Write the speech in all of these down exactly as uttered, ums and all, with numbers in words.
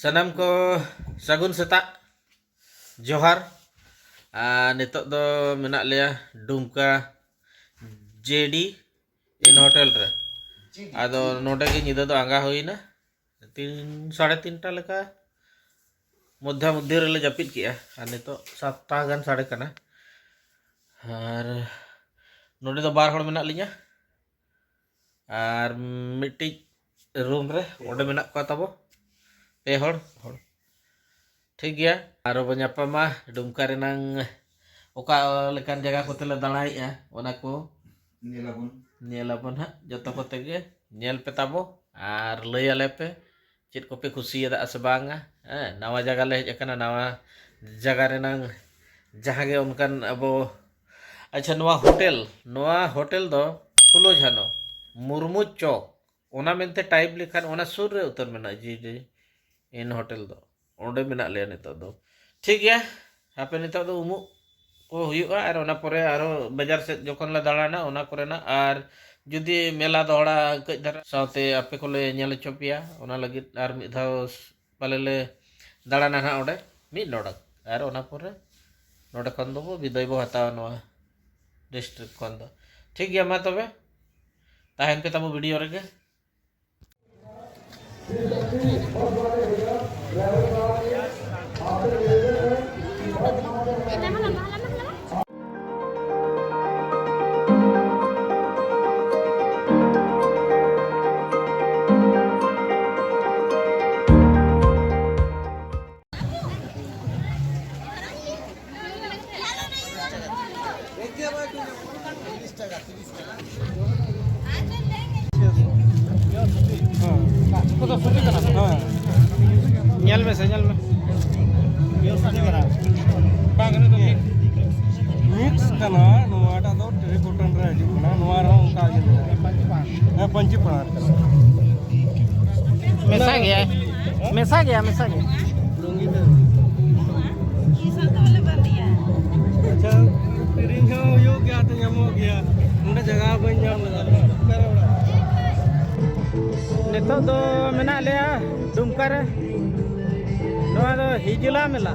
ᱥᱟᱱᱟᱢ ᱠᱚ ᱥᱟᱹᱜᱩᱱ ᱥᱮᱛᱟᱜ, ᱡᱚᱦᱟᱨ᱾ ᱟᱨ ᱱᱤᱛᱚᱜ ᱫᱚ ᱢᱮᱱᱟᱜ ᱞᱮᱭᱟ ᱰᱩᱢᱠᱟ ᱡᱮᱰᱤ ᱤᱱ ᱦᱳᱴᱮᱞ ᱨᱮ᱾ ᱟᱫᱚ ᱱᱚᱰᱮ ᱜᱮ ᱧᱤᱫᱟᱹ ᱫᱚ ᱟᱸᱜᱟ ᱦᱩᱭᱱᱟ, ᱛᱤᱱ, ᱥᱟᱲᱮ ᱛᱤᱱᱴᱟ ᱞᱮᱠᱟ ᱢᱚᱫᱽᱫᱷᱟ ᱢᱚᱫᱽᱫᱷᱤ ᱨᱮᱞᱮ ᱡᱟᱹᱯᱤᱫ ᱠᱮᱜᱼᱟ᱾ ᱟᱨ ᱱᱤᱛᱚᱜ ᱥᱟᱛᱴᱟ ᱜᱟᱱ ᱥᱟᱰᱮ ᱠᱟᱱᱟ᱾ ᱟᱨ ᱱᱚᱰᱮ ᱫᱚ ᱵᱟᱨ ᱦᱚᱲ ᱢᱮᱱᱟᱜ ᱞᱤᱧᱟ᱾ ᱟᱨ ᱢᱤᱫᱴᱤᱡ ᱨᱩᱢ ᱨᱮ ᱚᱸᱰᱮ ᱢᱮᱱᱟᱜ ᱠᱚᱣᱟ ᱛᱟᱵᱚ ᱯᱮ ᱦᱚᱲ᱾ ᱦᱚᱲ ᱴᱷᱤᱠ ᱜᱮᱭᱟ, ᱟᱨᱚ ᱵᱚ ᱧᱟᱯᱟᱢᱟ ᱰᱩᱢᱠᱟ ᱨᱮᱱᱟᱝ ᱚᱠᱟ ᱞᱮᱠᱟᱱ ᱡᱟᱭᱜᱟ ᱠᱚᱛᱮ ᱞᱮ ᱫᱟᱬᱟᱭᱮᱫᱼᱟ, ᱚᱱᱟ ᱠᱚ ᱧᱮᱞᱟᱵᱚᱱ᱾ ᱧᱮᱞᱟᱵᱚᱱ ᱦᱟᱸᱜ ᱡᱚᱛᱚ ᱠᱚᱛᱮ ᱜᱮ᱾ ᱧᱮᱞ ᱯᱮ ᱛᱟᱵᱚ ᱟᱨ ᱞᱟᱹᱭ ᱟᱞᱮ ᱯᱮ ᱪᱮᱫ ᱠᱚᱯᱮ ᱠᱩᱥᱤᱭᱟᱫᱟ ᱥᱮ ᱵᱟᱝᱟ᱾ ᱦᱮᱸ, ᱱᱟᱣᱟ ᱡᱟᱭᱜᱟ ᱞᱮ ᱦᱮᱡ ᱟᱠᱟᱱᱟ, ᱱᱟᱣᱟ ᱡᱟᱭᱜᱟ ᱨᱮᱱᱟᱝ ᱡᱟᱦᱟᱸ ᱜᱮ ᱚᱱᱠᱟᱱ ᱟᱵᱚ᱾ ᱟᱪᱪᱷᱟ, ᱱᱚᱣᱟ ᱦᱳᱴᱮᱞ, ᱱᱚᱣᱟ ᱦᱳᱴᱮᱞ ᱫᱚ ᱯᱷᱩᱞᱳ ᱡᱷᱟᱱᱚ ᱢᱩᱨᱢᱩ ᱪᱚᱠ, ᱚᱱᱟ ᱢᱮᱱᱛᱮ ᱴᱟᱭᱤᱯ ᱞᱮᱠᱷᱟᱱ ᱚᱱᱟ ᱥᱩᱨ ᱨᱮ ᱩᱛᱟᱹᱨ ᱢᱮᱱᱟᱜᱼᱟ ᱡᱤ ᱰᱤ ᱤᱱ ᱦᱳᱴᱮᱞ ᱫᱚ᱾ ᱚᱸᱰᱮ ᱢᱮᱱᱟᱜ ᱞᱮᱭᱟ ᱱᱤᱛᱚᱜ ᱫᱚ᱾ ᱴᱷᱤᱠ ᱜᱮᱭᱟ, ᱦᱟᱯᱮ ᱱᱤᱛᱚᱜ ᱫᱚ ᱩᱢᱩᱜ ᱠᱚ ᱦᱩᱭᱩᱜᱼᱟ, ᱟᱨ ᱚᱱᱟ ᱯᱚᱨᱮ ᱟᱨᱚ ᱵᱟᱡᱟᱨ ᱥᱮᱫ ᱡᱚᱠᱷᱚᱱ ᱞᱮ ᱫᱟᱬᱟᱱᱟ ᱚᱱᱟ ᱠᱚᱨᱮᱱᱟᱜ, ᱟᱨ ᱡᱩᱫᱤ ᱢᱮᱞᱟ ᱫᱚᱦᱲᱟ ᱠᱟᱹᱡ ᱫᱷᱟᱨᱟ ᱥᱟᱶᱛᱮ ᱟᱯᱮ ᱠᱚᱞᱮ ᱧᱮᱞ ᱦᱚᱪᱚ ᱯᱮᱭᱟ, ᱚᱱᱟ ᱞᱟᱹᱜᱤᱫ ᱟᱨ ᱢᱤᱫ ᱫᱷᱟᱣ ᱯᱟᱞᱮ ᱞᱮ ᱫᱟᱬᱟᱱᱟ ᱱᱟᱦᱟᱜ ᱚᱸᱰᱮ ᱢᱤᱫ ᱰᱚᱸᱰᱟᱠ, ᱟᱨ ᱚᱱᱟ ᱯᱚᱨᱮ ᱱᱚᱰᱮ ᱠᱷᱚᱱ ᱫᱚᱵᱚ ᱵᱤᱫᱟᱹᱭ ᱵᱚ ᱦᱟᱛᱟᱣᱟ ᱱᱚᱣᱟ ᱰᱤᱥᱴᱨᱤᱠᱴ ᱠᱷᱚᱱ ᱫᱚ᱾ ᱴᱷᱤᱠ ᱜᱮᱭᱟ, ᱢᱟ ᱛᱚᱵᱮ ᱛᱟᱦᱮᱱ ᱯᱮ ᱛᱟᱵᱚ ᱵᱷᱤᱰᱤᱭᱳ ᱨᱮᱜᱮ᱾ ᱧᱮᱞ ᱢᱮᱥᱮ, ᱧᱮᱞ ᱢᱮ᱾ ᱵᱟᱝ, ᱱᱚᱣᱟ ᱫᱚ ᱢᱤᱠᱥ ᱠᱟᱱᱟ, ᱱᱚᱣᱟᱴᱟᱜ ᱫᱚ ᱴᱮᱨᱤᱠᱳᱴᱟᱱ ᱨᱮ ᱦᱤᱡᱩᱜ ᱠᱟᱱᱟ, ᱱᱚᱣᱟ ᱨᱮᱦᱚᱸ ᱚᱱᱠᱟ ᱜᱮ ᱢᱮᱱᱟᱜᱼᱟ᱾ ᱦᱮᱸ, ᱯᱟᱹᱧᱪᱤ ᱯᱟᱲᱦᱟᱴ ᱠᱟᱱᱟ᱾ ᱢᱮᱥᱟ ᱜᱮᱭᱟ, ᱢᱮᱥᱟ ᱜᱮᱭᱟ, ᱢᱮᱥᱟ ᱜᱮᱭᱟ᱾ ᱟᱪᱪᱷᱟ, ᱠᱤᱨᱤᱧ ᱦᱚᱸ ᱦᱩᱭᱩᱜ ᱜᱮᱭᱟ, ᱛᱚ ᱧᱟᱢᱚᱜ ᱜᱮᱭᱟ᱾ ᱱᱚᱰᱮ ᱡᱟᱭᱜᱟ ᱵᱟᱹᱧ ᱧᱟᱢ ᱞᱮᱫᱟ᱾ ᱱᱤᱛᱚᱜ ᱫᱚ ᱢᱮᱱᱟᱜ ᱞᱮᱭᱟ ᱰᱩᱢᱠᱟ ᱨᱮ᱾ ᱱᱚᱣᱟ ᱫᱚ ᱦᱤᱡᱞᱟ ᱢᱮᱞᱟ᱾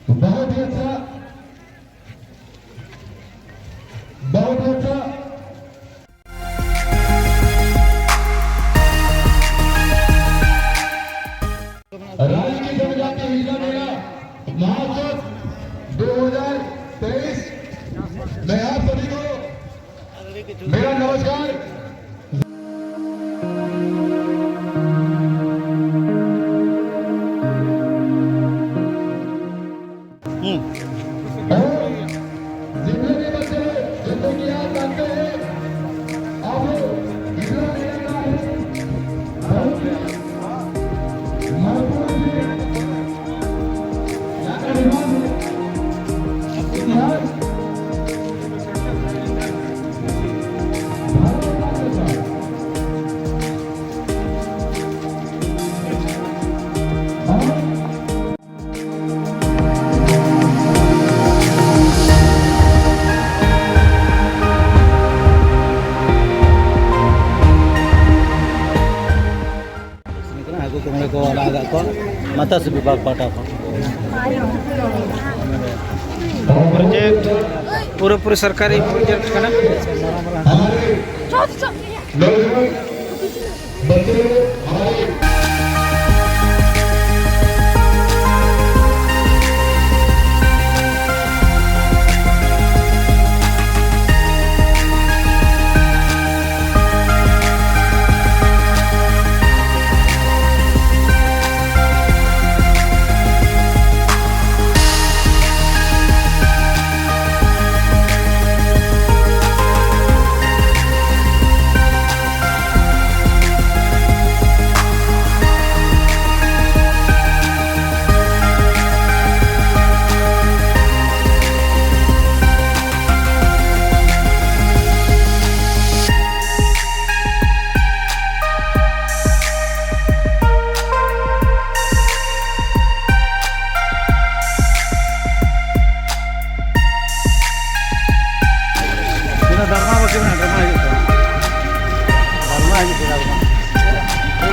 बहुत ही अच्छा, बहुत ही अच्छा। राज्य की जनजातीय हिजड़ा मेला महोत्सव दो हज़ार तेईस में आप सभी को मेरा नमस्कार। हम्म। और जितने भी बच्चे लोग, जैसे कि आप जानते हैं, आप लोग इतना मेहनत करते हैं, बहुत ही महत्वपूर्ण चीज है। यहाँ का निर्माण है। ᱛᱟᱥ ᱵᱤᱵᱷᱟᱜᱽ ᱯᱟᱦᱴᱟ ᱠᱷᱚᱱ᱾ ᱯᱨᱚᱡᱮᱠᱴ ᱯᱩᱨᱟᱹᱯᱩᱨᱤ ᱥᱚᱨᱠᱟᱨᱤ ᱯᱨᱚᱡᱮᱠᱴ ᱠᱟᱱᱟ᱾ ᱫᱷᱟᱨᱢᱟ ᱵᱟᱹᱠᱤ ᱢᱮᱱᱟᱜᱼᱟ, ᱫᱷᱟᱨᱢᱟ ᱦᱤᱡᱩᱜ ᱠᱟᱱᱟ᱾ ᱫᱷᱟᱨᱢᱟ ᱦᱤᱡᱩᱜ ᱠᱟᱱᱟ, ᱫᱷᱟᱨᱢᱟ᱾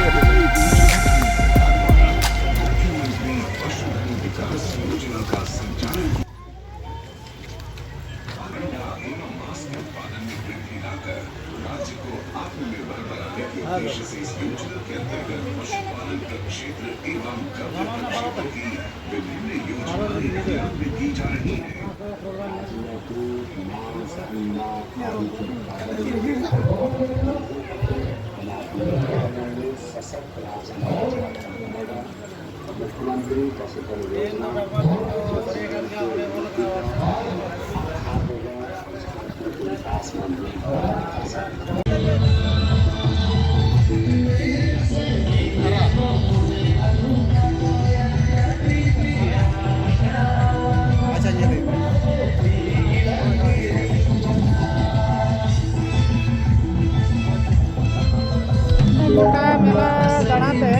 ᱜᱚᱴᱟ ᱢᱮᱞᱟ ᱫᱟᱬᱟ ᱛᱮ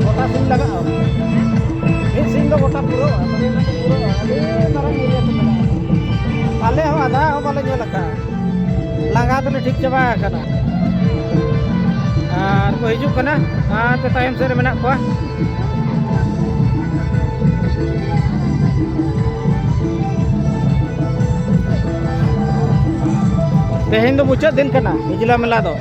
ᱜᱚᱴᱟ ᱥᱤᱧ ᱞᱟᱜᱟᱜᱼᱟ᱾ ᱢᱤᱫ ᱥᱤᱧ ᱫᱚ ᱜᱚᱴᱟ ᱯᱩᱨᱟᱹᱜᱼᱟ, ᱛᱚᱵᱮ ᱮᱱᱟᱝ ᱯᱩᱨᱟᱹᱜᱼᱟ᱾ ᱟᱹᱰᱤ ᱢᱟᱨᱟᱝ ᱮᱨᱤᱭᱟ ᱠᱚ ᱢᱮᱱᱟᱜᱼᱟ᱾ ᱟᱞᱮ ᱦᱚᱸ ᱟᱫᱷᱟ ᱦᱚᱸ ᱵᱟᱞᱮ ᱧᱮᱞ ᱟᱠᱟᱫᱼᱟ, ᱞᱟᱸᱜᱟ ᱛᱮᱞᱮ ᱴᱷᱤᱠ ᱪᱟᱵᱟ ᱟᱠᱟᱱᱟ᱾ ᱟᱨ ᱠᱚ ᱦᱤᱡᱩᱜ ᱠᱟᱱᱟ, ᱟᱨ ᱛᱟᱭᱚᱢ ᱥᱮᱫ ᱨᱮ ᱢᱮᱱᱟᱜ ᱠᱚᱣᱟ᱾ ᱛᱮᱦᱮᱧ ᱫᱚ ᱢᱩᱪᱟᱹᱫ ᱫᱤᱱ ᱠᱟᱱᱟ ᱦᱤᱡᱽᱞᱟ ᱢᱮᱞᱟ ᱫᱚ᱾